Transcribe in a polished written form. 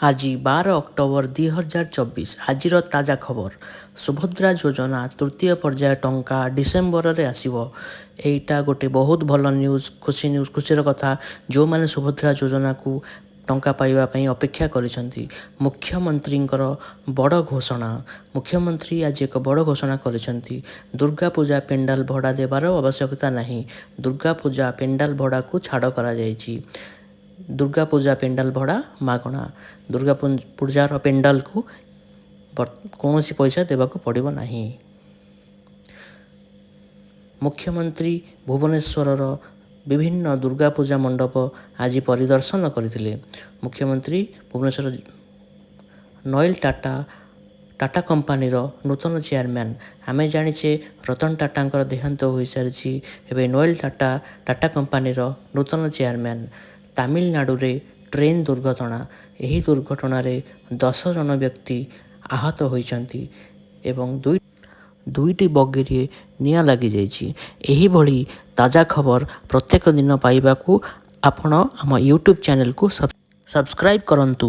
ଆଜି 12 ଅକ୍ଟୋବର 2024। ଆଜିର ତାଜା ଖବର, ସୁଭଦ୍ରା ଯୋଜନା ତୃତୀୟ ପର୍ଯ୍ୟାୟ ଟଙ୍କା ଡିସେମ୍ବରରେ ଆସିବ। ଏଇଟା ଗୋଟେ ବହୁତ ଭଲ ନ୍ୟୁଜ୍, ଖୁସି ନ୍ୟୁଜ୍, ଖୁସିର କଥା, ଯେଉଁମାନେ ସୁଭଦ୍ରା ଯୋଜନାକୁ ଟଙ୍କା ପାଇବା ପାଇଁ ଅପେକ୍ଷା କରିଛନ୍ତି। ମୁଖ୍ୟମନ୍ତ୍ରୀଙ୍କର ବଡ଼ ଘୋଷଣା। ମୁଖ୍ୟମନ୍ତ୍ରୀ ଆଜି ଏକ ବଡ଼ ଘୋଷଣା କରିଛନ୍ତି। ଦୁର୍ଗା ପୂଜା ପେଣ୍ଡାଲ ଭଡ଼ା ଦେବାର ଆବଶ୍ୟକତା ନାହିଁ। ଦୁର୍ଗା ପୂଜା ପେଣ୍ଡାଲ ଭଡ଼ାକୁ ଛାଡ଼ କରାଯାଇଛି। ଦୁର୍ଗା ପୂଜା ପେଣ୍ଡାଲ ଭଡ଼ା ମାଗଣା। ଦୁର୍ଗା ପୂଜାର ପେଣ୍ଡାଲକୁ କୌଣସି ପଇସା ଦେବାକୁ ପଡ଼ିବ ନାହିଁ। ମୁଖ୍ୟମନ୍ତ୍ରୀ ଭୁବନେଶ୍ୱରର ବିଭିନ୍ନ ଦୁର୍ଗା ପୂଜା ମଣ୍ଡପ ଆଜି ପରିଦର୍ଶନ କରିଥିଲେ। ମୁଖ୍ୟମନ୍ତ୍ରୀ ଭୁବନେଶ୍ୱର। ନୋଏଲ ଟାଟା, ଟାଟା କମ୍ପାନୀର ନୂତନ ଚେୟାରମ୍ୟାନ୍। ଆମେ ଜାଣିଛେ, ରତନ ଟାଟାଙ୍କର ଦେହାନ୍ତ ହୋଇସାରିଛି। ଏବେ ନୋଏଲ ଟାଟା ଟାଟା କମ୍ପାନୀର ନୂତନ ଚେୟାରମ୍ୟାନ୍। ତାମିଲନାଡ଼ୁରେ ଟ୍ରେନ୍ ଦୁର୍ଘଟଣା। ଏହି ଦୁର୍ଘଟଣାରେ 10 ଜଣ ବ୍ୟକ୍ତି ଆହତ ହୋଇଛନ୍ତି ଏବଂ ଦୁଇଟି ବଗିରେ ନିଆଁ ଲାଗିଯାଇଛି। ଏହିଭଳି ତାଜା ଖବର ପ୍ରତ୍ୟେକ ଦିନ ପାଇବାକୁ ଆପଣ ଆମ ୟୁଟ୍ୟୁବ୍ ଚ୍ୟାନେଲକୁ ସବସ୍କ୍ରାଇବ୍ କରନ୍ତୁ।